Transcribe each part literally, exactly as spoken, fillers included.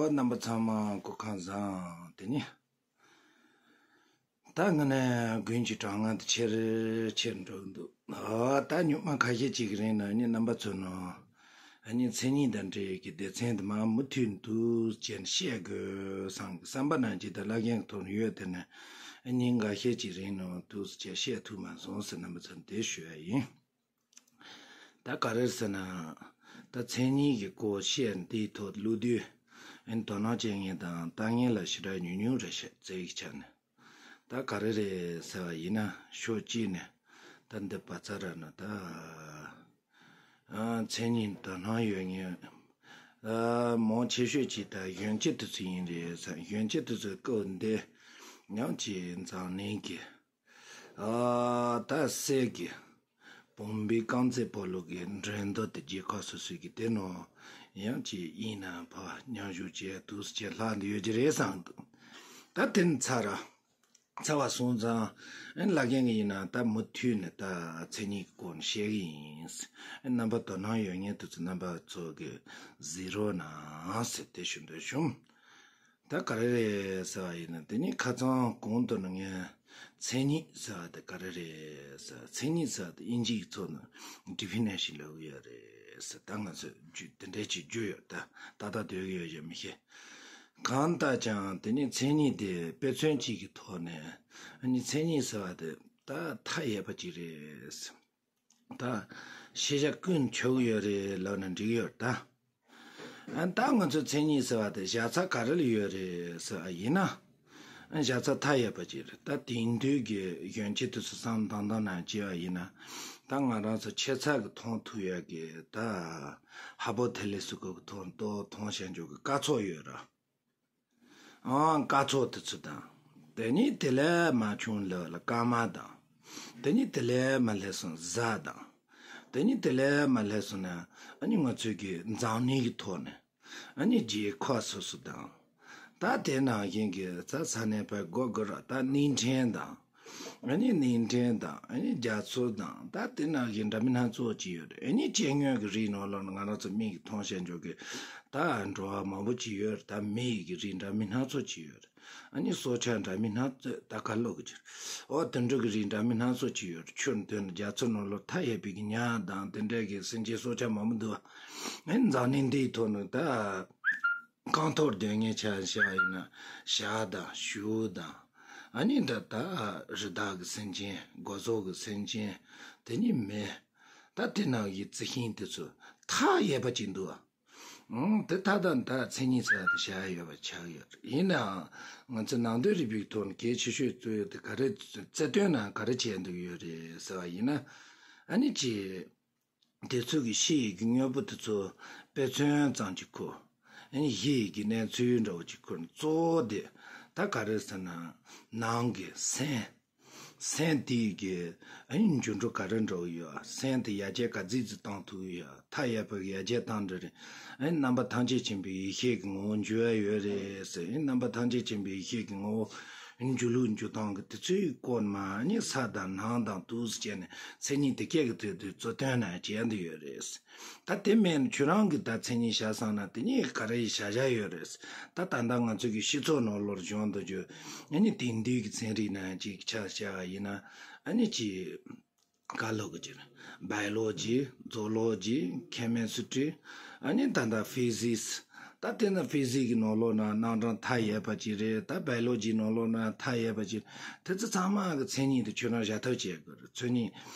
རྣམ་པ་ཚང་མ་སྐུ་ཁམས་བཟང་། དེ་ནི་ད་ང་ནི་དགུན་གྱི་གྲང་ངར་དེ་ཆེར་ཆེར་འགྲོ་གི་འདུག་ཨ་ད་ཉི་མ་ཁ་ཤས་ཅིག་གི་རིང་ལ་ནི་རྣམ་པ་ཚོ་ནང་ཨ་ནི་མཚན་ཉིད་དང་འབྲེལ་གྱི་སྡེ་ཚན་དུ་མ་མུ་མཐུད་འདུག་ཅེས་བཤད་དགོས་བསམ་གི་བསམ་པ་ནང་ཅིག་དང་བླ་རྒན་གྱི་ཐོག་ནས་ཡོད། དེ་ནི་ཨ་ཉིན་འགའ་ཤས་ཅིག་རིང་ནང་འདུག་ཅེས་བཤད་ཐུབ་མ་སོང་ཟེར་རྣམ་པ་ཚོར་འདི་ཞུ་ཡ་ཡིན། ད་ག་རེ་ཟེར་ན། ད་མཚན་ཉིད་ཀྱི་སྐོར་བཤད་འདིའི་ཐོག་བློ་དུས་ཨན་དོ་སྣང་བྱེད་མཁན་དང་ལྟ་མཁན་ལ་ཞེ་དྲག་ཉུང་ཉུང་རེད་ཤག་རྩ་བའི་ཆ་ནས། ད་ག་རེ་རེད་ཟེར་བ་ཡིན་ན་ཕྱོགས་གཅིག་ནས་ད་འདི་བ་ཚ་ར་ན་ད་ཨ་མཚན་ཉིད་དོ་སྣང་ཡོད་མཁན་ཨ་མང་ཆེ་ཤོས་ཅིག་ད་གཞོན་སྐྱེས་དེ་ཚོ་ཡིན་རེད་ཟེར། གཞོན་སྐྱེས་དེ་ཚོའི་སྐབས་འདི་ཡང་ཅིག་འཛམ་གླིང་གི་ཨ་ད་གསེར་གྱི་བུམ་པའི་རྐང་རྩེད་སྤོ་ལོ་གི་འགྲན་བསྡུར་དེ་རྒྱལ་ཁབ་སོ་སོའི་གི་དེ་ནང་ཡང་ཅིག་དབྱིངས་ན་ཕར་མཉམ་ཞུགས་བྱས་འདུག་ཅེས་ལྷག་འདི་ཡོད་ཀྱི་རེད་བསམ་འདུག་ད་དེ་ནི་ཚར་ར་ཚར་བ་སོང་ཙང་ཨ་ནི་བླ་རྒན་གྱི་ཡིན་ན་ད་མུ་མཐུད་ནས་ད་མཚན་ཉིད་ཀྱི་སྐོར་ནས་བཤད་གི་ཡིན། ཨ་རྣམ་པ་དོ་སྣང་ཡོད་མཁན་དེ་ཚོ་རྣམ་པ་ཚོ་གི་གཟིགས་རོགས་གནང་ཟེར་དེ་ཞུ་འདོད་བྱུང་། ད་ག་རེ་རེད་ཟེར་བ་ཡིན་ན། དེ་ནི་ཁ་སང་གོང་དུ་ནི་ངས་མཚན་ཉིད་ཟེར་བ་དེ་ག་རེ་རེད་ཟེར། མཚན་ཉིད་ཟེར་བ་དེ་དབྱིན་ཇིའི་ཐོག་ནས་ཌི་ཕི་ནེ་ཤན་ལབ་ཀྱི་ཡོད་རེད་ཟེར། ད་ང་ཚོས་རྒྱུ་དེ་འདྲའི་ཅིག་རྒྱུ་ཡོད། ད་ཏག་ཏག་སྡོད་ཀྱི་ཡོད་ཅེས་མི་ཤེས། གང་ལྟར་ཀྱང་དེ་ནི་མཚན་ཉིད་དེ་དཔེ་མཚོན་གཅིག་གི་ཐོག་ནས་ཨ་ནི་མཚན་ཉིད་ཟེར་བ་དེ་ད་མཐའ་ཡས་པ་ཅིག་རེད་ཟེར། ད་ཤེས་བྱ་ཀུན་ཁྱབ་ཡོད་རེད་ལབ་ན་འགྲིག་ཡོད་རེད་ད། ཨ་ད་ང་ཚོ་མཚན་ཉིད་ཟེར་བ་དེ་བཞག་ས་ག་རེ་ལ་ཡོད་རེད་ཟེར་བ་ཡིན་ན། ཨ་བཞག་ས་མཐའ་ཡས་པ་ཅིག་རེད། ད་དེང་དུས་ཀྱི་གཞོན་སྐྱེས་དེ་ཚོ་བསམ་བློ་བཏང་སྟངས་ནང་བྱས་པ་ཡིན་ན། ད་ང་རང་ཚོ་ཆེ་ཚད་ཀྱི་མཐོང་ཐུབ་ཡག་གི་ད་ཧ་པོ་ཐེ་ལེ་སི་ཀོབ་ཀྱི་ཐོག་ཏུ་མཐོང་བྱ་འཇོག་གི་སྐར་ཚོགས་ཡོད་རེད། ཨང་། སྐར་ཚོགས་དེ་ཚོ་དང་། དེ་ནས་དེ་ལས་མར་ཆུང་ལ་ལ་སྐར་མ་དང་། དེ་ནས་དེ་ལས་མར་སླེབས་སོང་གཟའ་དང་། དེ་ནས་དེ་ལས་མར་སླེབས་སོང་ན་ཨ་ནི་ང་ཚོའི་གི་འཛམ་གླིང་གི་ཐོག་ནས་ཨ་ནི་རྒྱལ་ཁབ་སོ་སོ་དང་། ད་དེ་ནང་བཞིན་གི་ད་ས་གནས་པའི་སྒོ་སྒོ་ར་ད་གླིང་ཕྲན་དང་། ཨ་ནི་གླིང་ཕྲན་དང་ཨ་ནི་རྒྱ་མཚོ་དང་ད་དེ་ནང་བཞིན་འདྲ་མིན་སྣ་ཚོགས་ཅིག་ཡོད་རེད། ཨ་ནི་སྐྱེ་དངོས་ཀྱི་རིགས་ནང་ལོགས་ནས་ང་རང་ཚོ་མིག་གིས་མཐོང་བྱས་འཇོག་གི་ད་འགྲོ་བ་མང་པོ་ཅིག་ཡོད་རེད། ད་མི་ཡི་གི་རིགས་འདྲ་མིན་སྣ་ཚོགས་ཅིག་ཡོད་རེད། ཨ་ནི་སྲོག་ཆགས་འདྲ་མིན་སྣ་ཚོགས་ད་ག་ལོག་གི་ཅིག་རེད། འོ་དེ་འདྲ་གི་རིགས་འདྲ་མིན་སྣ་ཚོགས་ཅིག་ཡོད་རེད། ཆུ་འདོན་རྒྱ་མཚོ་ནང་ལོགས་མཐའ་ཡས་པའི་གི་ཉ་དང་དེ་འདྲ་གི་སེམས་ཅན་སྲོག་ཆགས་མང་པོ་འདུག་ཨ་ནི་འཛམ་གླིང་འདིའི་ཐོག་ནས་ད། རྐང་ཐོག་སྡོད་མཁན་ཆ་བཞག་ཡིན་ན་བྱ་དང་ཞུ་དང་། ཨ་ནི་འདྲ་ད་རི་དྭགས་ཀྱི་སེམས་ཅན། སྒོ་ཟོག་གི་སེམས་ཅན། དེ་ནི་མེ། ད་དེ་ནང་གི་རྩི་ཤིང་དེ་ཚོ་མཐའ་ཡས་པ་ཅིག་འདུག་ཨ། ཨང་། དེ་ད་ད་ད་མཚན་ཉིད་ཟེར་བ་དེ་བཞག་ཡོད་པ་ཆགས་ཡོད་རེད། ཡིན་ནའང་ང་ཚོ་ནང་དོན་རིག་པའི་ཐོག་ནས་གལ་ཆེ་ཤོས་གཙོ་ཡོད་དེ་ག་རེ་རྩལ་འདོན་ན་ག་རེ་བྱས་འདུག་ཡོད་རེད་ཟེར་བ་ཡིན་ན། ཨ་ནི་ཅི། དེ་ཚོ་གི་ཕྱི་ཡི་གི་དངོས་པོ་དེ་ཚོ་དཔེ་མཚོན་ཙམ་གྱིས་ཁུར། ཨ་ནི་གཞི་ཡི་གི་གནས་ཚུལ་འདྲ་བོ་ཅིག་ཁུར། གཙོ་བོ་དེ་ད་ག་རེ་ཟེར་ན། ནང་གི་སེམས། སེམས་དེ་ཡི་གི་ཨ་ནི་འགྱུར་འགྲོས་ག་རེ་འདྲ་བོ་ཡོད། སེམས་དེ་ཡར་རྒྱས་ག་ཚོད་ཅིག་བཏང་ཐུབ་ཡོད། མཐའ་ཡས་པའི་ཡར་རྒྱས་བཏང་འདྲ་རེད། ཨ་ནི་རྣམ་པ་ཐམས་ཅད་མཁྱེན་པའི་ཡེ་ཤེས་ཀྱི་ངོ་བོ་འགྱུར་ཡ་ཡོད་རེད་ཟེར། ཨ་ནི་རྣམ་པ་ཐམས་ཅད་མཁྱེན་པའི་ཡེ་ཤེས་ཀྱི་ངོ་བོ། འགྱུར་ལུགས་འགྱུར་སྟངས་ཀྱི་དེ་ཚོའི་སྐོར་མ་ནི་ས་དང་ནང་དང་དུས་སུ་བྱས་ནས་མཚན་ཉིད་དེ་སྐད་ཀྱི་དོན་དུ་གཙོ་དོན་ན་བྱས་འདི་ཡོད་རེད། ད་དེ་མིན་ཁྱོད་རང་གི་ད་མཚན་ཉིད་བཞག་བསམ་ན་དེ་ནི་ག་རེ་ཡི་བཞག་བཞག་ཡོད་རེད། ད་ད་ལྟ་ང་ཚོ་གི་སྤྱི་ཚོགས་ནང་ལོགས་བྱུང་འདུག་རྒྱུ་ཨ་ནི་དེང་དུས་ཀྱི་ཚན་རིག་ནང་ཅིག་ཆ་བཞག་ཡིན་ན་ཨ་ནི་ཅིག་ག་ལོག་གི་ཅིག་རེད། བའི་ལོ་ཇི། ཛོ་ལོ་ཇི། ཁེ་མི་སི་ཊི་རི། ཨ་ནི་ད་ལྟ་ཕི་ཟིག་སི། ད་དེ་ན་ཕི་ཟིག་གི་ནང་ལོགས་ན་རྣམ་གྲངས་མཐའ་ཡས་པ་ཅིག་རེད། ད་བའི་ལོ་ཇི་ནང་ལོགས་ན་མཐའ་ཡས་པ་ཅིག་རེད། དེ་ཚོ་ཚང་མ་གི་མཚན་ཉིད་དེ་ཁྱོད་རང་བཞག་ཐབས་བྱེད་དགོས་རེད། མཚན་ཉིད་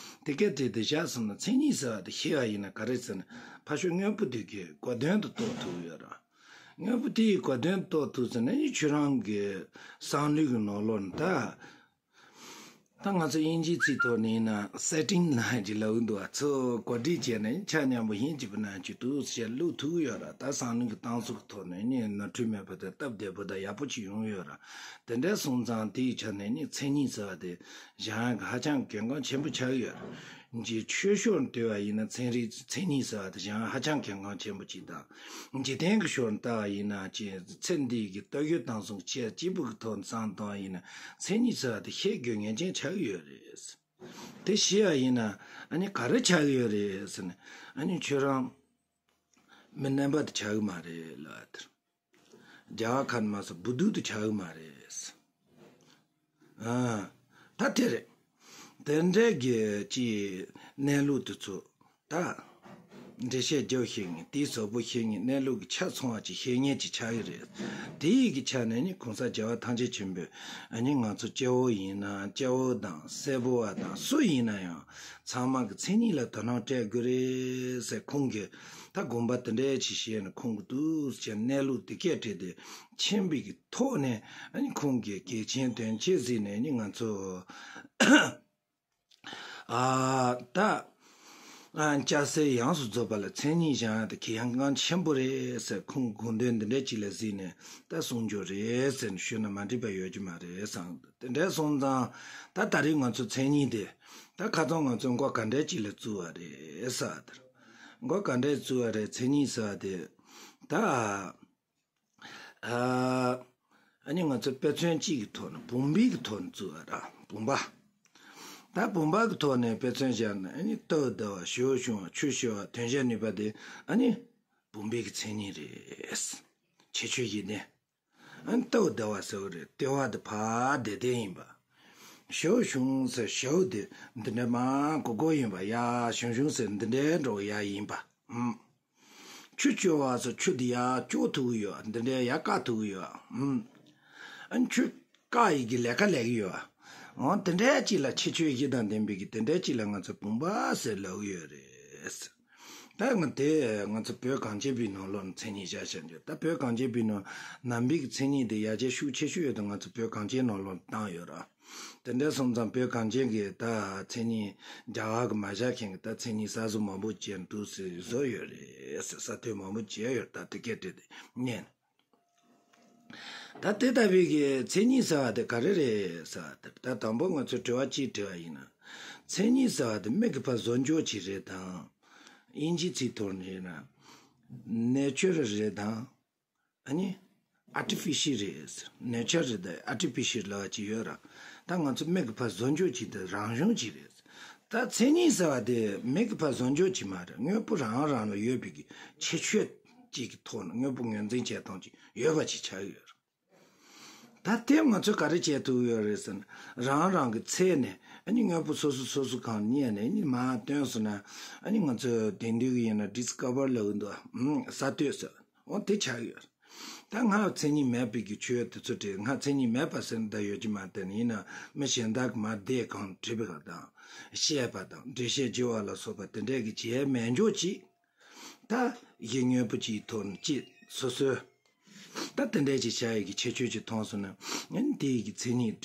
དེ་སྐད་དེ་དེ་བཞག་སོང་ན་མཚན་ཉིད་ཟེར་བ་དེ་ཤེས་པ་ཡིན་ན་ག་རེ་ཟེར་ན་ཕ་ཤོད་དངོས་པོ་དེ་གི་གོ་དོན་དུ་རྟོགས་ཐུབ་ཡོད་ར། དངོས་པོ་དེ་ཡི་གོ་དོན་རྟོགས་ཐུབ་ཟེར་ན་ནི་ཁྱོད་རང་གི་བསམ་བློའི་གི་ནང་ལོགས་ན་ད། ད་ང་ཚོ་དབྱིན་ཇིའི་ཚིག་ཐོག་ནས་ཡིན་ན་སེ་ཊིང་ལའིན་ཅིག་ལབ་འདུག་ཨ། ཚུར་གོ་སྒྲིག་བྱས་ནས་ཆ་མཉམ་པོ་ཧིན་གཅིག་པུ་ནང་གཅིག་ཏུ་བཤད་བླུག་ཐུབ་ཡོད་ར། ད་བསམ་བློ་གི་གཏིང་ཚུགས་ཐོག་ནས་ནི་ནོར་འཁྲུལ་མེད་པ་དང་སྟབས་བདེ་པོ་དང་ཡག་པོ་ཅིག་ཡོང་ཡོད་ར། དེ་འདྲ་སོང་ཙང་དེའི་ཆ་ནས་ནི་མཚན་ཉིད་ཟེར་བ་དེ་བཞག་ཡག་གི་ཧ་ཅང་གལ་འགངས་ཆེན་པོ་ཆགས་ཡོད་ར། འཇིག་ཆོས་ཕྱོགས་ལྟ་བ་ཡིན་ན་ཚན་རིག་མཚན་ཉིད་ཟེར་བ་དེ་བཞག་ཡག་ཧ་ཅང་གལ་འགངས་ཆེན་པོ་ཅིག་དང་། འཇིག་རྟེན་གྱི་ཕྱོགས་ལྟ་བ་ཡིན་ན་ཅིག་ཚེ་འདི་གི་ལྟ་བའི་སྟངས་སུ་ཆེས་གཅིག་པུ་གི་ཐོག་ནས་བསམ་བཏང་བ་ཡིན་ན་མཚན་ཉིད་ཟེར་བ་དེ་ཤེས་དགོས་ངེས་ཅན་ཆགས་ཀྱི་ཡོད་རེད། དེ་ཤེས་པ་ཡིན་ན་ཨ་ནི་ག་རེ་ཆགས་ཀྱི་ཡོད་རེད་ཟེར་ན་ཨ་ནི་ཁྱོད་རང་མི་རྣམ་པ་དེ་ཆགས་ཀྱི་མ་རེད་ལབ་དེར། རྒྱ་གར་ཁ་ནས་མ་སོང་བུ་དུ་དུ་ཆགས་ཀྱི་མ་རེད། ཨ། ད་དེ་རེད། དེ་འདྲའི་གི་ཅི་གནས་ལུགས་དེ་ཚོ་ད། འགྲེལ་བཤད་རྒྱབ་ཤེས་ངེས་དེའི་ཟབ་པོ་ཤེས་ངེས་གནས་ལུགས་ཀྱི་ཆ་ཚང་བ་ཅིག་ཤེས་ངེས་ཅིག་ཆགས་ཀྱི་རེད། དེ་ཡི་གི་ཆ་ནས་ནི་གོང་ས་རྒྱལ་བ་ཐམས་ཅད་མཁྱེན་པས་ཨ་ནི་ང་ཚོ་སྐྱེ་བོ་ཡིན་ན་སྐྱེ་བོ་དང་སྲས་པོ་བ་དང་སུ་ཡིན་ན་ཡང་ཚང་མ་གི་མཚན་ཉིད་ལ་དོ་སྣང་སྤྲད་དགོས་རེད་ཟེར་ཁོང་གིས་ད་དགོངས་པ་དེ་འདྲའི་ཅིག་བཞེས་ནས་ཁོང་གི་འདུག་ཅེས་གནས་ལུགས་དེ་སྐད་བཀྲལ་ཏེ་མཁྱེན་པའི་གི་ཐོག་ནས་ཨ་ནི་ཁོང་གིས་གལ་ཆེན་དོན་ཆེ་གཟིགས་ནས་ནི་ང་ཚོ། ཨ། ད། ཨ། སྐྱ་སེར་ཡོངས་སུ་རྫོགས་པ་ལ་མཚན་ཉིད་སྦྱང་ཡག་དེ་གལ་འགངས་ཆེན་པོ་རེད་ཟེར་ཁོང་དགོངས་དོན་འདི་འདྲ་ཅིག་ལ་གཟིགས་ནས་ད་གསུང་རྒྱུ་རེད་ཟེར་ནས་ཞུས་ན་མ་འགྲིག་པ་ཡོད་ཀྱི་མ་རེད་བསམ། དེ་འདྲ་སོང་ཙང་ད་ད་རེས་ང་ཚོ་མཚན་ཉིད་དེ་ད་ཁ་སང་ང་ཚོས་མགོ་ག་འདྲ་ཅིག་ལ་བཙུགས་པ་རེད་ཟེར་བ་དེར། མགོ་ག་འདྲ་བཙུགས་པ་རེད་མཚན་ཉིད་ཟེར་བ་དེ་ད། ཨ། ཨ་ནི་ང་ཚོ་དཔེ་མཚོན་གཅིག་གི་ཐོག་ནས་བུམ་པའི་གི་ཐོག་ནས་བཙུགས་པ་ར་བུམ་པ། ད་བུམ་པ་གི་ཐོག་ནས་དཔེ་མཚོན་བཞག་ན་ཨ་ནི་སྟབས་བདེ་བ་ཞོ་ཞུང་བ་ཆུ་ཞུ་བ་དོན་བྱེད་ནུས་པ་དེ་ཨ་ནི་བུམ་པའི་གི་མཚན་ཉིད་རེད། ཁྱད་ཆོས་ཡིན་ནི། ཨ་ནི་སྟབས་བདེ་བ་ཟེར་བ་རེད་ལྟེ་བ་དེ་ཕར་བདེ་ལྡན་ཡིན་པ། ཞོ་ཞུང་ཟེར་ཞོ་དེ་འདི་འདྲ་མར་གོ་གོ་ཡིན་པ་ཡ་ཞུང་ཞུང་ཟེར་འདི་འདྲའི་འགྲོ་ཡ་ཡིན་པ། ཨུམ། ཆུ་སྐྱོ་བ་སོགས་ཆུ་འདི་ཡར་སྐྱོ་ཐུབ་ཀྱི་ཡོད་འདི་འདྲའི་ཡར་བཀག་ཐུབ་ཀྱི་ཡོད་ཨུམ། ཨ་ཆུ་བཀག་ཡི་གི་ལས་ཀ་ལས་ཀྱི་ཡོད་ཨང་དེ་འདྲའི་ཅིག་ལ་ཁྱད་ཆོས་བཞི་དང་ལྡན་པའི་གི་དེ་འདྲའི་ཅིག་ལ་ང་ཚོ་བུམ་པ་ཟེར་ལབ་ཀྱི་ཡོད་རེད། ད་ང་དེ་ང་ཚོ་བོད་གངས་ཅན་པའི་ནང་ལོགས་ནས་མཚན་ཉིད་བཞག་བཞག་འདུག་ད་བོད་གངས་ཅན་པའི་ནང་ནང་པའི་གི་མཚན་ཉིད་དེ་ཡར་རྒྱས་ཤུགས་ཆེ་ཤོས་ཡོད་དུ་ང་ཚོ་བོད་གངས་ཅན་ནང་ལོགས་བཏང་ཡོད་ར། དེ་འདྲ་སོང་ཙང་བོད་གངས་ཅན་གྱི་ད་མཚན་ཉིད་རྒྱ་གར་གྱི་མ་བཞག་མཁན་གྱི་ད་མཚན་ཉིད་གསར་བཟོ་མང་པོ་བྱས་འདུག་ཟེར་བཟོ་ཡོད་རེད་ཟེར་གསར་གཏོད་མང་པོ་བྱས་ཡོད་ད་དེ་སྐད་བྲིས་ཏེ་ཉན། ད་དེ་ལྟ་བུའི་གི་མཚན་ཉིད་ཟེར་བ་དེ་ག་རེ་རེད་ཟེར་བ་དེ་ད་དང་པོ་ང་ཚོས་དྲི་བ་གཅིག་དྲི་བ་ཡིན་ན། མཚན་ཉིད་ཟེར་བ་དེ་མིག་གིས་ཕར་བཟོ་འཇོག་ཅིག་རེད་དང་། དབྱིན་ཇིའི་ཚིག་ཐོག་ནས་ཡིན་ན། ནེ་ཅར་རེད་དང་། ཨ་ནི། ཨར་ཊི་ཕི་ཤལ་རེད། ནེ་ཅར་རེད་དང་ཨར་ཊི་ཕི་ཤལ་ལབ་ཅིག་ཡོད་ར། ད་ང་ཚོ་མིག་གིས་ཕར་བཟོ་འཇོག་ཅིག་དང་རང་བྱུང་ཅིག་རེད། ད་མཚན་ཉིད་ཟེར་བ་དེ་མིག་གིས་ཕར་བཟོ་འཇོག་ཅིག་མ་རེད་དངོས་པོ་རང་རང་ལ་ཡོད་པའི་གི་ཁྱད་ཆོས་ཅིག་གི་ཐོག་ནས་དངོས་པོ་ངོས་འཛིན་བྱེད་སྟངས་ཅིག་ཡོད་པ་ཅིག་ཆགས་ཡོད་རེད། ད་དེ་ང་ཚོས་ག་རེ་བྱེད་ཐུབ་ཡོད་རེད་ཟེར་ན་རང་རང་གི་ཚད་ནས་ཨ་ནི་དངོས་པོ་སོ་སོ་སོ་སོ་གང་རྙེད་ནས་ཨ་ནི་མར་བཏོན་སོང་ན་ཨ་ནི་ང་ཚོས་དེང་དུས་ཡིན་ན་ཌིས་ཁ་བར་ལབ་ཀྱི་འདུག་ཨ། གསར་གཏོད་ཟེར། འོ་དེ་ཆགས་ཡོད། ད་སྔར་མཚན་ཉིད་མེད་པའི་གི་ཆོས་དེ་ཚོ་དེ་སྔར་མཚན་ཉིད་མེད་པ་ཟེར་ན་ད་ཡོད་ཀྱི་མ་རེད་ཡིན་ན་མི་གཞན་དག་གི་མ་བསྡད་གང་བྲིས་པ་དང་བཤད་པ་དང་འགྲེལ་བཤད་བགྱི་བ་ལ་སོགས་པ་དེ་འདྲས་ཀྱི་བྱེད་མེད་འཇོག་ཅིག་ད་གཞི་དངོས་པོ་ཅིག་ཐོག་ནས་ཅིག་སོ་སོའི་ད་དེ་འདྲས་ཅིག་བྱ་ཡི་གི་ཁྱད་ཆོས་ཅིག་མཐོང་སོང་ན་ཨ་ནི་དེ་ཡི་གི་མཚན་ཉིད་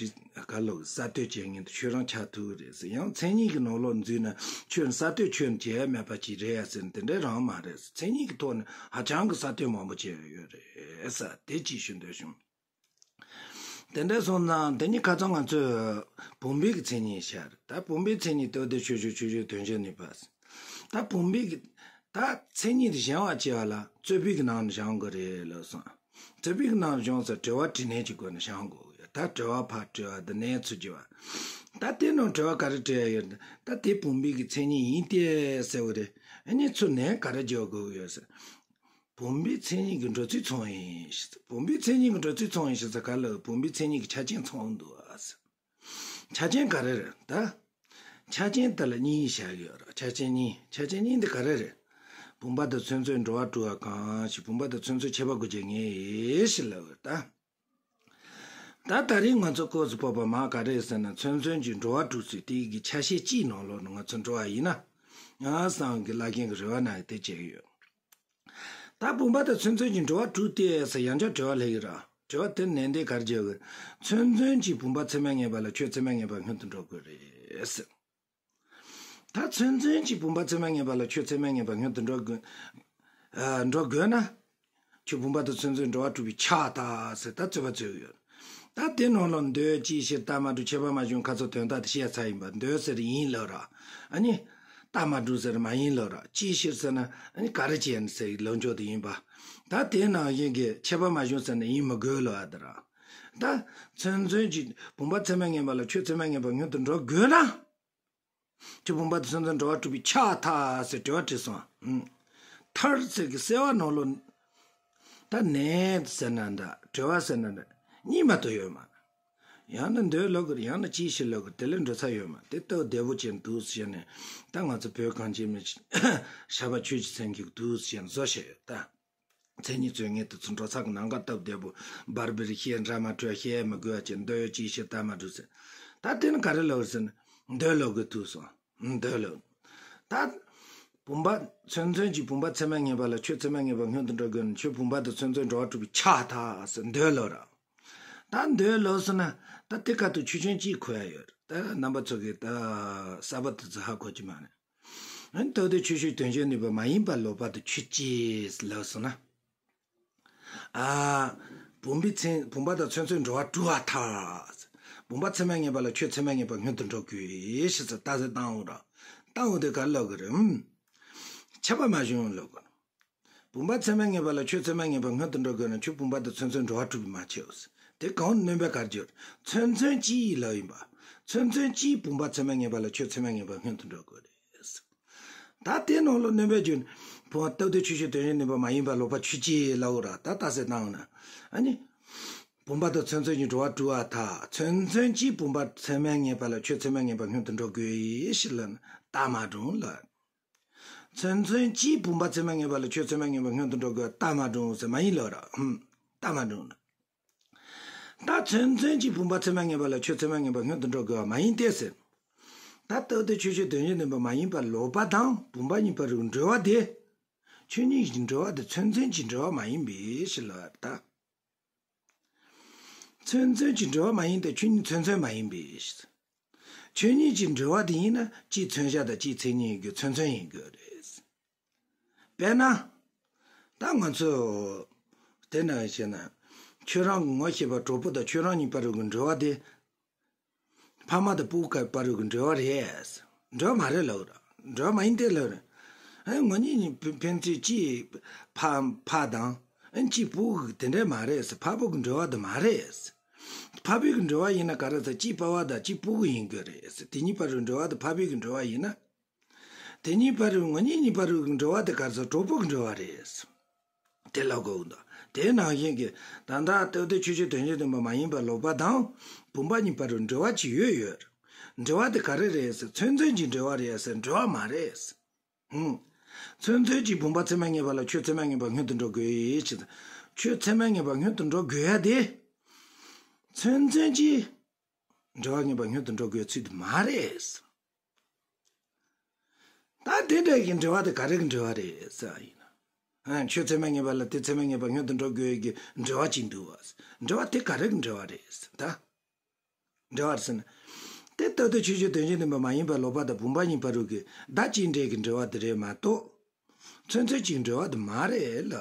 ག་ལོག་གསར་གཏོད་བྱེད་མཁན་དེ་ཁྱོད་རང་ཆགས་ཐུབ་ཀྱི་རེད་ཟེར། ཡང་མཚན་ཉིད་ཀྱི་ནང་ལོགས་འཛུལ་ན་ཁྱོད་གསར་གཏོད་ཁྱོད་བྱེད་ཡ་མེད་པ་ཅིག་རེད་ཡ་ཟེར་ན་དེ་འདྲ་རང་མ་རེད་ཟེར། མཚན་ཉིད་ཀྱི་ཐོག་ནས་ཧ་ཅང་གི་གསར་གཏོད་མང་པོ་བྱས་ཡོད་རེད་ཟེར་དེ་ཅིག་ཞུ་འདོད་བྱུང་། དེ་འདྲ་སོང་ཙང་དེ་ཉིད་ཁ་སང་ང་ཚོས་བུམ་པའི་གི་མཚན་ཉིད་བཤད་རེད། ད་བུམ་པའི་མཚན་ཉིད་ལྟོ་ལྡིར་ཆུ་སྐྱོ་ཆུ་སྐྱོ་དོན་བྱེད་ནུས་པ། ད་བུམ་པའི་གི་ད་མཚན་ཉིད་དེ་སྦྱང་བ་བྱེད་པ་ལ་རྩོད་པའི་གི་ནང་ནས་སྦྱང་དགོས་རེད་ལབ་སོང་། རྩོད་པའི་གི་ནང་སྦྱོང་ས་དྲི་བ་དྲིས་ལན་གྱི་སྒོ་ནས་སྦྱང་དགོས་ཡོད། ད་དྲི་བ་ཕར་དྲི་བ་དང་ལན་ཚུར་དྲི་བ། ད་དེ་ནང་དྲི་བ་ག་རེ་དྲི་ཡ་ཡོད། ད་དེ་བུམ་པའི་གི་མཚན་ཉིད་ཡིན་ཏེ་ཟེར་བ་རེད། ཨ་ནི་ཚུར་ལན་ག་རེ་རྒྱག་དགོས་ཡོད་ཟེར། བུམ་པའི་མཚན་ཉིད་ཀྱི་འགྲོ་ཚུལ་ཚང་ཡིན་ཞེས། བུམ་པའི་མཚན་ཉིད་ཀྱི་འགྲོ་ཚུལ་ཚང་ཡིན་ཞེས་ཟེར་ག་ལ་བུམ་པའི་མཚན་ཉིད་ཀྱི་ཆ་རྐྱེན་ཚང་འདུག་ཨ། ཆ་རྐྱེན་ག་རེ་རེད་ད། ཆ་རྐྱེན་དེ་ལ་གཉིས་བཞག་ཡོད་རེད། ཆ་རྐྱེན་གཉིས། ཆ་རྐྱེན་གཉིས་འདི་ག་རེ་རེད། བུམ་པ་དང་མཚོན་མཚོན་འགྲོ་བ་དྲུག་པ་གང་ཞིག་བུམ་པ་དང་མཚོན་མཚོན་ཁྱད་པར་དགུ་བརྒྱད་ངེས་ཡོད་ཞེས་ལབ་ཡོད་ད། ད་ད་རིང་ང་ཚོ་སྐོར་སུ་ཕོག་པ་མ་ག་རེ་ཟེར་ན་མཚོན་མཚོན་གྱི་འགྲོ་བ་དྲུག་ཚུལ་དེ་གི་ཆ་ཤས་གཅིག་ནང་ལོགས་ནས་ང་ཚོ་འགྲོ་བ་ཡིན་ན། ང་སང་གི་བླ་རྒན་གི་རེ་བ་ན་དེ་བྱས་ཡོད། ད་བུམ་པ་དང་མཚོན་མཚོན་གྱི་འགྲོ་བ་དྲུག་སྟེ་ཟེར་ཡང་བསྐྱར་དྲི་བ་སླེབས་ཀྱི་ར། དྲི་བ་དེ་ནན་ཏན་གར་བརྗོད་གི། མཚོན་མཚོན་གྱི་བུམ་པ་ཚད་མས་ངེས་པ་ལ་ཁྱོད་ཚད་མས་ངེས་པ་སྔོན་དུ་འགྲོ་དགོས་རེད་ཟེར། ད་མཚོན་མཚོན་གྱི་བུམ་པ་ཚད་མས་ངེས་པ་ལ་ཁྱོད་ཚད་མས་ངེས་པ་སྔོན་དུ་འགྲོ་དགོས། ཨ། འགྲོ་དགོས་ན། ཁྱོད་བུམ་པ་དང་མཚོན་མཚོན་འགྲོ་བ་དྲུག་པའི་ཆ་ད་ཟེར་ད་རྩོད་པ་རྩོད་ཡོད། ད་དེ་ནང་ལ་འདོད་ཅིའི་ཕྱིར་རྟགས་མ་གྲུབ་ཁྱད་པར་མ་བྱུང་ཁ་ཚོ་དོན་དག་དེ་བཤད་ཚར་ཡིན་པ་འདོད་ཟེར་ཡིན་ལབ་ར། ཨ་ནི། རྟགས་མ་གྲུབ་ཟེར་མ་ཡིན་ལབ་ར་ཅིའི་ཕྱིར་ཟེར་ན་ཨ་ནི་ག་རེ་བྱས་ནས་ཟེར་ལབ་འཇོག་དེ་ཡིན་པ། ད་དེ་ནང་བཞིན་གྱི་ཁྱད་པར་མ་བྱུང་ཟེར་ན་ཡིན་མི་དགོས་ལབ་ཨ་ད་ར། ད་མཚོན་མཚོན་གྱི་བུམ་པ་ཚད་མས་ངེས་པ་ལ་ཁྱོད་ཚད་མས་ངེས་པ་སྔོན་དུ་འགྲོ་དགོས་ན། ཁྱོད་བུམ་པ་དང་མཚོན་མཚོན་འགྲོ་བ་དྲུག་པའི་ཆ་ད་ཟེར་དྲི་བ་དྲིས་སོང་། ཨུམ། མཐར་ཟེར་གི་གསལ་བ་ནང་ལོགས། ད་ནད་ཟེར་ན་འདྲ། གྲོལ་བ་ཟེར་ན་འདྲ། གཉིས་མ་གཏོགས་ཡོད་མ་རེད། ཡང་ན་འདོད་ལབ་དགོས་རེད། ཡང་ན་ཅིའི་ཕྱིར་ལབ་དགོས་རེད། དེ་ལས་འགྲོ་ས་ཡོད་མ་རེད། དེ་སྟབས་བདེ་པོ་ཅན་འདུག་ཟེར་ནས། ད་ང་ཚོ་བོད་གངས་ཅན་མི་ཤ་པ་ཆོས་ཀྱི་སེམས་ཀྱི་འདུག་ཟེར་ནས་བཟོ་བྱས་ཡོད་ད། མཚན་ཉིད་རྩོད་མཁན་དེ་ཚོ་འགྲོ་ས་གི་ནང་ཁ་སྟབས་བདེ་པོ། བར་བར་བཤད་འདྲ་མ་འཕྲོད། བཤད་མི་དགོས་པ་བྱས། འདོད་ཡོད་ཅིའི་ཕྱིར་སྟབས་མ་གྲོལ་ཟེར། ད་དེ་ནི་ག་རེ་ལབ་ཟེར་ན། འདོད་ལབ་དགོས་འདུག་སོང་། འདོད་ལབ། ད་བུམ་པ་མཚན་མཚོན་གྱི་བུམ་པ་ཚད་མས་ངེས་པ་ལ་ཁྱོད་ཚད་མས་ངེས་པ་སྔོན་དུ་འགྲོ་དགོས་ན། ཁྱོད་བུམ་པ་དང་མཚན་མཚོན་འགྲོ་བ་གྲུབ་པའི་ཆ་ཐག་ཟེར། འདོད་ལབ་ར། ད་འདོད་ལབ་སོང་ན། ད་དེ་ཁ་ཐུག་ཆོས་ཅན་གཅིག་གོ་ཡ་ཡོད་རེད། ད་རྣམ་པ་ཚོ་གིས་ད་གསར་པ་དེ་ཚོ་ཧ་གོ་གི་མ་རེད། ཨ་ནི་སྟབས་བདེ་ཆོས་ཅན་དོན་གཞན་ནུས་པ་མ་ཡིན་པ་ལོག་པ་དང་ཆོས་ཅན་ལབ་སོང་ན། ཨ། བུམ་པའི་མཚན། བུམ་པ་དང་མཚན་མཚོན་འགྲོ་བ་གྲུབ་པ་ཐལ། བུམ་པ་ཚད་མས་ངེས་པ་ལ་ཁྱོད་ཚད་མས་ངེས་པ་སྔོན་དུ་འགྲོ་དགོས་ཞེས་ཟེར་ལྟ་ཟེར་བཏང་འོང་ར། བཏང་འོང་དེ་ག་ལབ་དགོས་རེད། ཨུམ། ཁྱབ་པ་མ་བྱུང་ལབ་དགོས། བུམ་པ་ཚད་མས་ངེས་པ་ལ་ཁྱོད་ཚད་མས་ངེས་པ་སྔོན་དུ་འགྲོ་དགོས་ན། ཁྱོད་བུམ་པ་དང་མཚན་མཚོན་འགྲོ་བ་གྲུབ་པས་མ་ཁྱབ་ཟེར། དེ་གང་སྣོན་པ་གར་གྱུར། མཚན་མཚོན་གཅིག་ལབ་ཡིན་པ། མཚན་མཚོན་གཅིག་བུམ་པ་ཚད་མས་ངེས་པ་ལ་ཁྱོད་ཚད་མས་ངེས་པ་སྔོན་དུ་འགྲོ་དགོས་རེད། ད་དེ་ནང་ལ་སྣོན་པའི་རྒྱུ་ནི། བུམ། སྟབས་བདེ་ཆོས་ཅན་དོན་གཞན་ནུས་པ་མ་ཡིན་པ་ལོག་པ་ཆོས་ཅན་ལབ་ར། ད་ལྟ་ཟེར་བཏང་ན། ཨ་ནི། བུམ་པ་དང་མཚན་མཚོན་གྱི་འགྲོ་བ་གྲུབ་པ་ཐལ། མཚན་མཚོན་གཅིག་བུམ་པ་ཚད་མས་ངེས་པ་ལ་ཁྱོད་ཚད་མས་ངེས་པ་སྔོན་དུ་འགྲོ་དགོས་ཞེས་ལབ་ན་ལྟ་མ་འགྲོ་ལབ། མཚན་མཚོན་གཅིག་བུམ་པ་ཚད་མས་ངེས་པ་ལ་ཁྱོད་ཚད་མས་ངེས་པ་སྔོན་དུ་འགྲོ་དགོས། ལྟ་མ་འགྲོ་ཟེར་མ་ཡིན་ལབ་ར། ཧུམ། ལྟ་མ་འགྲོ་ལབ། ད་མཚན་མཚོན་གཅིག་བུམ་པ་ཚད་མས་ངེས་པ་ལ་ཁྱོད་ཚད་མས་ངེས་པ་སྔོན་དུ་འགྲོ་དགོས་པ་མ་ཡིན་ཏེ་ཟེར། ད་སྟབས་བདེ་ཆོས་ཅན་དོན་གཞན་ནུས་པ་མ་ཡིན་པ་ལོག་པ་དང་བུམ་པ་གཉིས་བར་དུ་འབྲེལ་བ་དེ། ཆོས་ཉིད་ཀྱི་འབྲེལ་བ་དེ་མཚན་མཚོན་གྱི་འབྲེལ་བ་མ་ཡིན་པའི་ཕྱིར་ལབ་པ་རེད་ད། མཚན་མཚོན་གྱི་འབྲེལ་བ་མ་ཡིན་ཏེ་ཆོས་ཉིད་མཚན་མཚོན་མ་ཡིན་པའི་ཕྱིར། ཆོས་ཉིད་ཀྱི་འབྲེལ་བ་དེ་ཡིན་ན་གཅིག་མཚོན་བྱ་དང་གཅིག་མཚན་ཉིད་ཡིན་དགོས། མཚན་མཚོན་ཡིན་དགོས་རེད། དཔེར་ན། ད་ང་ཚོ་དེ་འདྲ་བྱས་ན། ཁྱོད་རང་གི་ངོ་ཤེས་པ་གྲོགས་པོ་དང་ཁྱོད་རང་གཉིས་བར་དུ་གི་འབྲེལ་བ་དེ། ཕ་མ་དང་སྤུ་གུ་བར་དུ་གི་འབྲེལ་བ་རེད། འབྲེལ་བ་མ་རེད་ལབ་ར། འབྲེལ་བ་མ་ཡིན་ཏེ་ལབ་ར། ཨེ། ང་གཉིས་གཉིས་ཕན་ཕན་ཚུན་གཅིག་ཕ་ཕ་དང་། ཨེ། གཅིག་སྤུ་གུ་དེ་འདྲ་མ་རེད་ཟེར། ཕ་སྤུ་གུ་འབྲེལ་བ་དེ་མ་རེད། ཕ་སྤུ་གུ་འབྲེལ་བ་ཡིན་ན་ག་རེ་ཟེར། གཅིག་པ་ཕ་དང་གཅིག་སྤུ་གུ་ཡིན་དགོས་རེད་ཟེར། དེ་གཉིས་བར་དུ་འབྲེལ་བ་དེ་ཕ་སྤུ་གུ་འབྲེལ་བ་ཡིན་ན། དེ་གཉིས་བར་དུ། ང་གཉིས་གཉིས་བར་དུ་འབྲེལ་བ་དེ་ག་རེ་ཟེར། གྲོགས་པོ་གི་འབྲེལ་བ་རེད། དེ་ལབ་དགོས་འདུག་དེ་ནང་བཞིན་གྱི་ད་ལྟ་སྟབས་བདེ་ཆོས་ཅན་དོན་གཞན་ནུས་པ་མ་ཡིན་པ་ལོག་པ་དང་བུམ་པ་གཉིས་བར་དུ་འབྲེལ་བ་ཅིག་ཡོད་ཡོད། འབྲེལ་བ་དེ་ག་རེ་རེད་ཟེར། མཚན་མཚོན་གྱི་འབྲེལ་བ་རེད་ཟེར། འབྲེལ་བ་མ་རེད། ཧུམ། མཚན་མཚོན་གྱིས་བུམ་པ་ཚད་མས་ངེས་པ་ལ་ཁྱོད་ཚད་མས་ངེས་པ་སྔོན་དུ་འགྲོ་དགོས་ཞེས། ཁྱོད་ཚད་མས་ངེས་པ་སྔོན་དུ་འགྲོ་དགོས་ཡ་དེ། མཚན་མཚོན་གྱིས་འབྲེལ་བ་ངེས་པ་སྔོན་དུ་འགྲོ་དགོས་ཚུལ་དེ་མ་རེད། ད་དེ་འདྲ་གི་འབྲེལ་བ་དེ་ག་རེ་གི་འབྲེལ་བ་རེད་ཟེར་བ་ཡིན་ན། ཨ། ཁྱོད་ཚད་མས་ངེས་པ་ལ་དེ་ཚད་མས་ངེས་པ་སྔོན་དུ་འགྲོ་དགོས་ཀྱི་འབྲེལ་བ་ཅིག་འདུག་བ། འབྲེལ་བ་དེ་ག་རེ་གི་འབྲེལ་བ་རེད་ཟེར་ད། འབྲེལ་བ་ཟེར་ན། དེ་ལྟར་དུ་ཆོས་ཅན་དོན་གཞན་ནུས་པ་མ་ཡིན་པ་ལོག་པ་དང་བུམ་པ་གཉིས་བར་དུ་གི་བདག་གཅིག་འབྲེལ་གྱི་འབྲེལ་བ་དེ་རེད་མ་གཏོགས། མཚན་མཚོན་གཅིག་འབྲེལ་བ་དེ་མ་རེད་ལབ།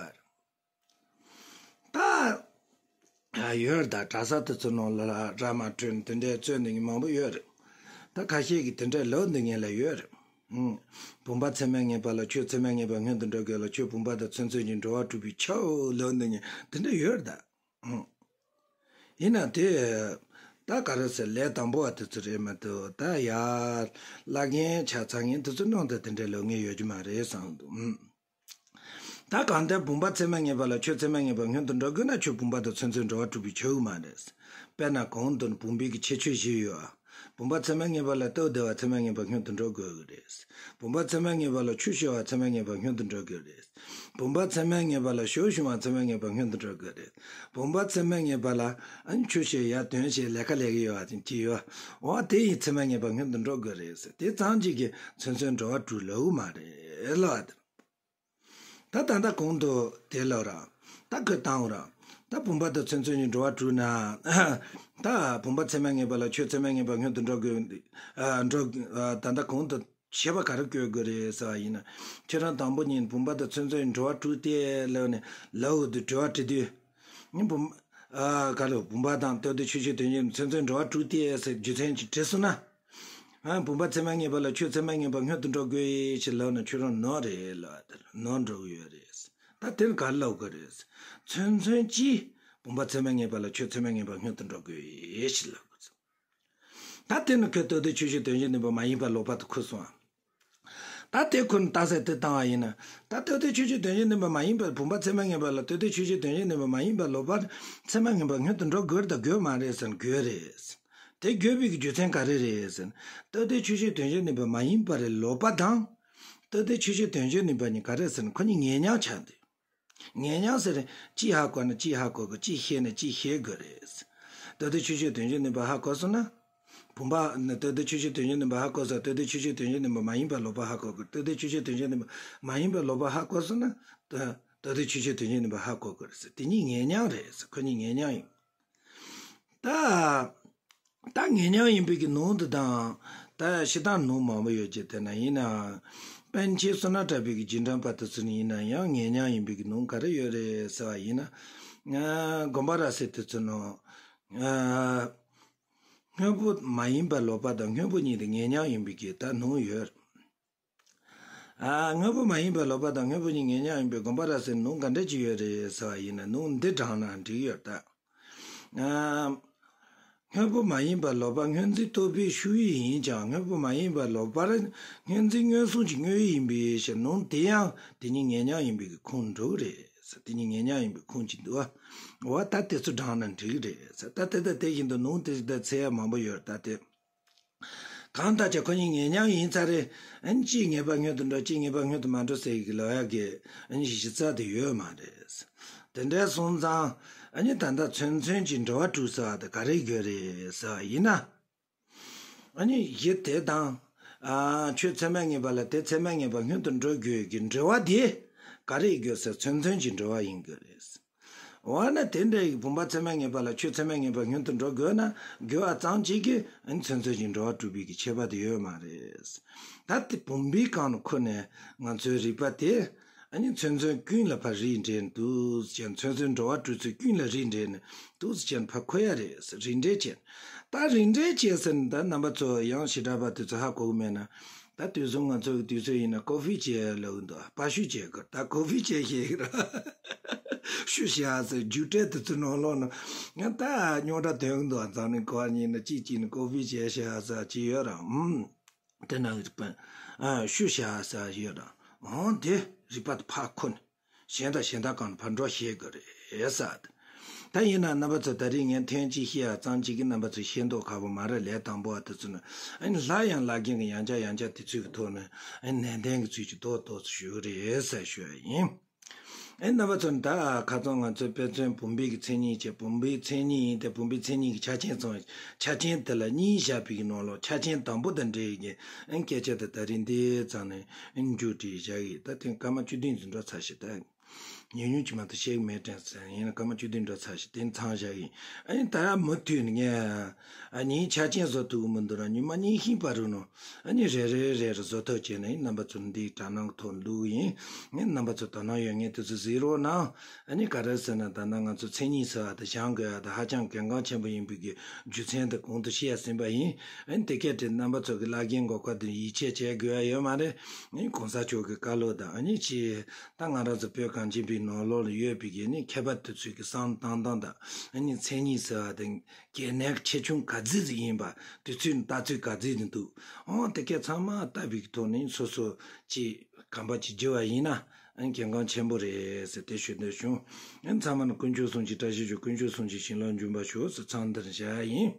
ད་ཡོད་རེད་ད། གྲྭ་ས་དེ་ཚོ་ནང་ལ་ར་མ་འཕྲོད་དེ་འདྲའི་རྩོད་འདི་ངས་མང་པོ་ཡོད་རེད། ད་ཁ་ཤས་ཀྱིས་དེ་འདྲའི་ལབ་འདི་ངས་ལ་ཡོད་རེད། ཨང་། བུམ་པ་ཚད་མས་ངེས་པ་ལ་ཁྱོད་ཚད་མས་ངེས་པ་སྔོན་དུ་འགྲོ་དགོས་ལ། ཁྱོད་བུམ་པ་དང་མཚན་མཚོན་གྱི་འབྲེལ་བ་གྲུབ་པས་ཁྱབ་ལབ་འདི་ངས་དེ་འདྲ་ཡོད་རེད་ད། ཨང་། ཡིན་ན་དེ། ད་ག་རེ་ཟེར། ལས་དང་པོ་བ་དེ་ཚོ་རེད་མ་གཏོགས། ད་ཡར་བླ་རྒན་ཆ་ཚང་ངས་དེ་ཚོ་ནང་དུ་དེ་འདྲའི་ལབ་མཁན་ཡོད་རྒྱུ་མ་རེད་བསམ་འདུག་ཨང་། ད་གང་ལྟར་བུམ་པ་ཚད་མས་ངེས་པ་ལ་ཁྱོད་ཚད་མས་ངེས་པ་སྔོན་དུ་འགྲོ་དགོས་ན། ཁྱོད་བུམ་པ་དང་མཚན་མཚོན་འབྲེལ་བ་གྲུབ་པས་ཁྱབ་མ་རེད། དཔེར་ན་གོང་དུ་བུམ་པའི་གི་ཁྱད་ཆོས་བཞི་ཡོད་ཨ། བུམ་པ་ཚད་མས་ངེས་པ་ལ་སྟབས་བདེ་བ་ཚད་མས་ངེས་པ་སྔོན་དུ་འགྲོ་དགོས་ཀྱི་རེད། བུམ་པ་ཚད་མས་ངེས་པ་ལ་ཆུ་ཞོ་བ་ཚད་མས་ངེས་པ་སྔོན་དུ་འགྲོ་དགོས་རེད། བུམ་པ་ཚད་མས་ངེས་པ་ལ་ཞོ་བྱུང་བ་ཚད་མས་ངེས་པ་སྔོན་དུ་འགྲོ་དགོས་རེད། བུམ་པ་ཚད་མས་ངེས་པ་ལ་ཨ་ནི་ཆུ་ཞོ་ཡར་དོན་བྱས་ལས་ཀ་ལས་ཀྱི་ཡོད་བ་ཅིག་ཡོད། འོ་དེ་ཡི་ཚད་མས་ངེས་པ་སྔོན་དུ་འགྲོ་དགོས་རེད་ཟེར། དེ་ཙམ་གཅིག་གིས་མཚན་མཚོན་འབྲེལ་བ་གྲུབ་ལབ་མ་རེད་ལབ་པ་དེ། ད་ད་ལྟ་གོང་དུ་དེ་ལབ་ར། ད་ཁོས་བཏང་ར། ད་བུམ་པ་དང་མཚན་མཚོན་གྱི་འབྲེལ་བ་གྲུབ་ན། ད་བུམ་པ་ཚད་མས་ངེས་པ་ལ་ཁྱོད་ཚད་མས་ངེས་པ་སྔོན་དུ་འགྲོ་དགོས། ཨ། འགྲོ། ཨ། ད་ལྟ་གོང་དུ་བཤད་པ་ག་རེ་བཀོད་དགོས་རེད་ཟེར་བ་ཡིན་ན། ཁྱེད་རང་དང་པོ་ཉིད་བུམ་པ་དང་མཚན་མཚོན་གྱི་འབྲེལ་བ་གྲུབ་སྟེ་ལབ་ནས་ལབ་དུས་དྲི་བ་དྲི་དུས། ནི་བུམ། ཨ། ག་ལོ། བུམ་པ་དང་སྟབས་བདེ་ཆོས་ཅན་དོན་གཞན་མཚན་མཚོན་འབྲེལ་བ་གྲུབ་སྟེ་ཟེར་རྒྱུ་མཚན་ཅིག་དྲིས་སོང་ན། ཨ། བུམ་པ་ཚད་མས་ངེས་པ་ལ་ཁྱོད་ཚད་མས་ངེས་པ་སྔོན་དུ་འགྲོ་དགོས་ཞེས་ལབ་ན་ཁྱོད་རང་ནོར་རེད་ལབ་པ་དེར་ནོར་འགྲོ་གི་ཡོད་རེད། ད་དེར་ག་རེ་ལབ་དགོས་རེད། མཚན་མཚོན་གྱིས་བུམ་པ་ཚད་མས་ངེས་པ་ལ་ཁྱོད་ཚད་མས་ངེས་པ་སྔོན་དུ་འགྲོ་དགོས་ཞེས་ལབ་དགོས། ད་དེ་ནི་ཁོས་སྟབས་བདེ་ཆོས་ཅན་དོན་གཞན་ནུས་པ་མ་ཡིན་པ་ལོག་པ་དེ་ཁུར་སོང་ཨ། ད་ ད་དེ་ཁོ་ན་རྟགས་གསལ་དེ་བཏང་བ་ཡིན་ན། ད་ལྟོ་ལྡན་ཆོས་ཅན་དོན་བྱེད་ནུས་པ་མ་ཡིན་པར་བུམ་པ་ཚད་མར་ངེས་པ་ལ་ལྟོ་ལྡན་ཆོས་ཅན་དོན་བྱེད་ནུས་པ་མ་ཡིན་པར་ལོག་པ་ཚད་མར་ངེས་པ་སྔོན་དུ་འགྲོ་དགོས་དང་དགོས་མ་རེད་ཟེར་ན་དགོས་རེད། དེ་དགོས་པའི་རྒྱུ་མཚན་ག་རེ་རེད་ཟེར་ན། ལྟོ་ལྡན་ཆོས་ཅན་དོན་བྱེད་ནུས་པ་མ་ཡིན་པར་ལོག་པ་དང་། ལྟོ་ལྡན་ཆོས་ཅན་དོན་བྱེད་ནུས་པ་གཉིས་ག་རེ་ཟེར་ན་ཁོ་གཉིས་ངེས་མཉམ་ཆགས་འདུག་ངེས་མཉམ་ཟེར་ན་གཅིག་ཧ་གོ་ན་གཅིག་ཧ་གོ་དགོས། གཅིག་ཤེས་ན་གཅིག་ཤེས་དགོས་རེད། ལྟོ་ལྡན་ཆོས་ཅན་དོན་བྱེད་ནུས་པ་ཧ་གོ་སོང་ན། བུམ་པ་ནི་ལྟོ་ལྡན་ཆོས་ཅན་དོན་བྱེད་ནུས་པ་ཧ་གོ་སོང་། ལྟོ་ལྡན་ཆོས་ཅན་དོན་བྱེད་ནུས་པ་མ་ཡིན་པ་ལོག་པ་ཧ་གོ་དགོས། ལྟོ་ལྡན་ཆོས་ཅན་དོན་བྱེད་ནུས་པ་མ་ཡིན་པ་ལོག་པ་ཧ་གོ་སོང་ན། ལྟོ་ལྟོ་ལྡན་ཆོས་ཅན་དོན་བྱེད་ནུས་པ་ཧ་གོ་དགོས་རེད་ཟེར། དེ་གཉིས་ངེས་མཉམ་རེད་ཟེར། ཁོ་གཉིས་ངེས་མཉམ་ཡིན། ད། ད་ངེས་མཉམ་ཡིན་པའི་གི་ནོར་འདི་དང་། ད་ཕྱི་དང་ནོར་མང་པོ་ཡོད་ཀྱི་དེ་ན་ཡིན་ནའང་། པཎ་ཆེན་བསོད་ནམས་གྲགས་པའི་གི་རྗེས་འབྲང་པ་དེ་ཚོ་ནི་ཡིན་ན་ཡང་ངེས་མཉམ་ཡིན་པའི་གི་ནོར་ག་རེ་ཡོད་རེད་ཟེར་བ་ཡིན་ན། ཨ། དགོན་པ་རབ་གསལ་དེ་ཚོ་ནང་། ཨ། སྔོན་པོ་མ་ཡིན་པ་ལོག་པ་དང་སྔོན་པོ་གཉིས་དེ་ངེས་མཉམ་ཡིན་པའི་གི་ད་ནོར་ཡོད། ཨ། སྔོན་པོ་མ་ཡིན་པ་ལོག་པ་དང་སྔོན་པོ་གཉིས་ངེས་མཉམ་ཡིན་པའི་དགོན་པ་རབ་གསལ་ནོར་ག་འདྲ་ཅིག་ཡོད་རེད་ཟེར་བ་ཡིན་ན་ནོར་འདི་བགྲངས་ན་འགྲིག་ཡོད་ད། ཨ། སྔོན་པོ་མ་ཡིན་པ་ལོག་པ་སྔོ་འཛིན་རྟོག་པའི་ཤུགས་ཡུལ་ཡིན་ཀྱང་སྔོན་པོ་མ་ཡིན་པ་ལོག་པར་སྔོ་འཛིན་མངོན་སུམ་གྱི་དངོས་ཡུལ་ཡིན་པའི་ཕྱིར་ནོར་དེ་ཡང་དེ་གཉིས་ངེས་མཉམ་ཡིན་པའི་གི་ཁོངས་འགྲོ་གི་རེད། དེ་གཉིས་ངེས་མཉམ་ཡིན་པའི་ཁོངས་ཀྱི་འདུག་བ། འོ་ད་དེ་ཚོ་བགྲངས་ན་འགྲིག་གི་རེད། ད་དེ་ད་དེ་བཞིན་དུ་ནོར་དེ་ད་འཚོལ་ཡ་མང་པོ་ཡོད་ད་དེ། གང་ལྟར་ཀྱང་ཁོ་གཉིས་ངེས་མཉམ་ཡིན་ཚར་རེད། ཨ་ནི་གཅིག་ངེས་པ་སྔོན་དུ་འགྲོ་གཅིག་ངེས་པ་སྔོན་དུ་མ་འགྲོ་ཟེར་གྱི་ལབ་ཡག་གི་ཨ་ནི་གཞི་རྩ་དེ་ཡོད་མ་རེད། དེ་འདྲ་སོང་ཙང་ཨ་ནི་ད་ལྟ་མཚན་མཚོན་གྱི་འབྲེལ་བ་དྲུག་ཟེར་བ་དེ་ག་རེ་དགོས་རེད་ཟེར་བ་ཡིན་ན། ཨ་ནི་གཞི་དེ་དང་། ཨ། ཆོས་ཚད་མར་ངེས་པ་ལ་དེ་ཚད་མར་ངེས་པ་སྔོན་དུ་འགྲོ་དགོས་ཀྱི་འབྲེལ་བ་དེ་ག་རེ་དགོས་ཟེར་མཚན་མཚོན་གྱི་འབྲེལ་བ་ཡིན་དགོས་རེད། འོ་ན་དེ་འདྲ་ཡི་བུམ་པ་ཚད་མར་ངེས་པ་ལ་ཆོས་ཚད་མར་ངེས་པ་སྔོན་དུ་འགྲོ་དགོས་ན་དགོས་པ་ཙམ་གཅིག་གིས་མཚན་མཚོན་གྱི་འབྲེལ་བ་གྲུབ་པའི་གི་ཁྱད་པར་དེ་ཡོད་མ་རེད། ད་དེ་བུམ་པའི་སྒང་ནས་ཁོ་ནས་ང་ཚོའི་རིག་པ་དེ་ཨ་ནི་མཚན་མཚོན་ཀུན་ལ་ཕར་རིགས་འགྲེ་འདུག་ཟེར་མཚན་མཚོན་འབྲེལ་བ་གྲུབ་ཚུལ་ཀུན་ལ་རིགས་འགྲེ་ནས་འདུག་ཟེར་ཕར་འཁོད་ཡ་རེད། རིགས་འགྲེ་བྱས། ད་རིགས་འགྲེ་བྱས་ཟེར་ནས་ད་རྣམ་པ་ཚོ་ཡང་ཞེ་དྲག་པ་དེ་ཚོ་ཧ་གོ་གི་མེད་ན། ད་དུས་གསུམ་ང་ཚོ་གི་དུས་ཚོད་ཡིན་ན་ཀོ་ཕི་བྱས་ལབ་གི་འདུག་པར་བཤུས་བྱས་གི་ད་ཀོ་ཕི་བྱས་ཤེས་གི་ར། བཤུས་བྱས་ཟེར་རྒྱུགས་སྤྲད་དེ་ཚོ་ནང་ལོགས་ན་ང་ད་རྙོག་དྲ་ཐོན་གི་འདུག་འཛམ་གླིང་ག་པར་ཡིན་ན་གཅིག་གཅིག་ནས་ཀོ་ཕི་བྱས་ཤེས་ཟེར་གཅིག་ཡོད་ར། ཨུམ། དེ་ན་གི་པན། ཨ། བཤུས་བྱས་ཟེར་ཡོད་ར། འོང་དེ་རིག་པ་དེ་ཕར་འཁོར་ནས། གཞན་དང་གཞན་དག་གང་ལ་ཕར་འགྲོ་ཤེས་དགོས་རེད་ཟེར། ད་ཡིན་ན་རྣམ་པ་ཚོ་ད་རིང་ངས་ཐེངས་གཅིག་བཤད་ཡ་ཙམ་གཅིག་གིས་རྣམ་པ་ཚོ་ཤེས་མདོག་ཁ་པོ་མ་རེད། ལས་དང་པོ་བ་དེ་ཚོ་ནི་ཨ་ནི་སླར་ཡང་བླ་རྒན་གྱི་ཡང་བསྐྱར་ཡང་བསྐྱར་དེ་ཚོའི་གི་ཐོག་ནས་ཨ་ནི་ནན་ཏན་གྱི་ཚུལ་གྱིས་ཏོག་ཏོག་ཙམ་ཞུ་གི་རེད་ཟེར་ཞུ་ཡ་ཡིན། ཨ་ནི་རྣམ་པ་ཚོ་ནི་ད་ཁ་སང་ང་ཚོས་དཔེ་མཚོན་བུམ་པའི་གི་མཚན་ཉིད་བྱས། བུམ་པའི་མཚན་ཉིད་ཡིན་ཏེ་བུམ་པའི་མཚན་ཉིད་ཀྱི་ཆ་རྐྱེན་ཚང་བའི་ཆ་རྐྱེན་དེ་ལ་གཉིས་བཞག་པའི་གི་ནང་ལོགས་ཆ་རྐྱེན་དང་པོ་དང་འབྲེལ་ཡོད་ཀྱི་ཨ་ནི་སྐད་ཆ་དེ་ད་རིང་འདི་ཙམ་ནས་ཨ་ནི་མཇུག་སྒྲིལ་བཞག་གི། ད་ཐེངས་སྐར་མ་བཅུ་བདུན་ཙམ་འགྲོ་ཚར་ཤག་ད། ཉུང་ཉུང་ཅིག་མ་གཏོགས་བཤད་གི་མེད་དྲན་ཟེར། ཡིན་ན་སྐར་མ་བཅུ་བདུན་འགྲོ་ཚར་ཞིག་དེ་མཚམས་བཞག་གི་ཡིན། ཨ་ནི་ད་མུ་མཐུད་ནས་ངས་ཨ་ནི་ཆ་རྐྱེན་བཟོ་ཐུབ་ཀྱི་མི་འདུག་ར། ཉི་མ་གཉིས་ཤིག་བར་དུ་ནང་ཨ་ནི་རེ་རེ་རེ་རེ་བཟོ་ཐབས་བྱས་ནས་རྣམ་པ་ཚོར་འདིའི་དྲ་སྣང་གི་ཐོག་འདུག་ཡིན། ངས་རྣམ་པ་ཚོ་དོ་སྣང་ཡོད་མཁན་དེ་ཚོ་གཟིགས་རོགས་གནང་། ཨ་ནི་ག་རེ་ཟེར་ན་ད་ནང་ང་ཚོ་མཚན་ཉིད་ཟེར་བ་དེ་སྦྱང་དགོས་ཡ་དེ་ཧ་ཅང་གལ་འགངས་ཆེན་པོ་ཡིན་པའི་གི་རྒྱུ་མཚན་དེ་གོང་དུ་བཤད་ཟིན་པ་ཡིན། ཨ་ནི་དེ་སྐད་དེ་རྣམ་པ་ཚོ་གི་བླ་རྒན་མགོ་སྐོར་དེ་ཡིད་ཆེས་བྱེད་དགོས་ཡ་ཡོད་མ་རེད། ཨ་ནི་གོང་ས་མཆོག་གི་བཀའ་སློབ་དང་ཨ་ནི་ཅི། ད་ང་རང་ཚོ་བོད་གངས་ཅན་པའི་ནང་ལོགས་ལ་ཡོད་པའི་གི་ནི་མཁས་པ་དེ་ཚོའི་གི་བསམ་བཏང་སྟངས་དང་ཨ་ནི་མཚན་ཉིད་ཟེར་བ་དེ་གལ་གནད་ཆེ་ཆུང་ག་ཚོད་ཅིག་ཡིན་པ་དེ་ཚོའི་ལྟ་ཚུལ་ག་ཚོད་ཅིག་འདུག་འོ་དེ་གས་ཚང་མ་ལྟ་བའི་གི་ཐོག་ནས་སོ་སོ་ཅིག་གོམ་པ་ཅིག་བརྒྱབ་པ་ཡིན་ན་ཨ་ནི་གལ་འགངས་ཆེན་པོ་རེད་ཟེར་དེ་ཞུ་འདོད་བྱུང་། ཨ་ནི་ཚང་མ་ལ་དཀོན་མཆོག་གསུམ་གྱི་བཀྲ་ཤིས་ཤོག་དཀོན་མཆོག་གསུམ་གྱི་བྱིན་རླབས་འབྱུང་བར་ཤོག་ཟེར་མཚམས་འདིར་བཞག་ཡིན།